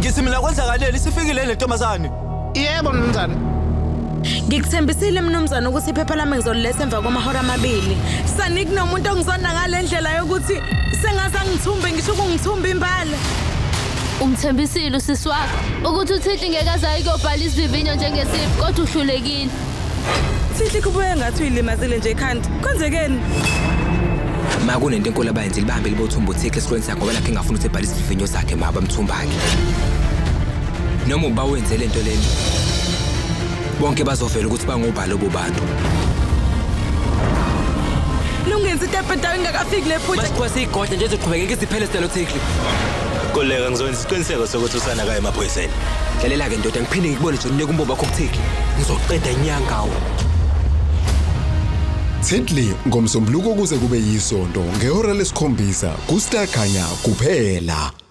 Ngithi mina kwenzakaleni isifikile le ntombazane. Yebo mnumzane. Ngikuthembisile mnumzane ukuthi iphepha lami ngizoliletha emva kwamahora amabili. Sani kunomuntu ongizonda ngale ndlela yokuthi sengaze angithumbe ngisho ukungithumba imbala. Umthembisile usisi wakho ukuthi uThixo ngeke aze aye kuyobhala isivivinyo njengesipho kodwa uhlulekile. Thixo kubuye ngathi uyilimazile nje ekhanda. Kwenzekeni? Ma kunento enkulu abayenzile bahambe libothumba uThixo esikoleni sakhe ngoba lakhe engafuni ukuthi ebhale isivivinyo sakhe ma bamthumba-ke. Noma uba wenze le nto lena. Bonke bazovela ukuthi bangobani lobo bantu. Lungenza into ebhedayo ingakafiki le phutha. Masiqwa siyigodla nje izoqhubekeka iziphele sidalo Thixo. Koleka ngizokwenza isiqiniseko sokuthi usana kaye emaphoyiseni. Lalela-ke ndoda ngiphinde ngikubone nje unika umbobo wakho kuThixo. Ngizoqeda inyangawo. Tindley ngoMsombuluko kuze kube yisonto ngehora lesikhombisa kuStar Khanya kuphela.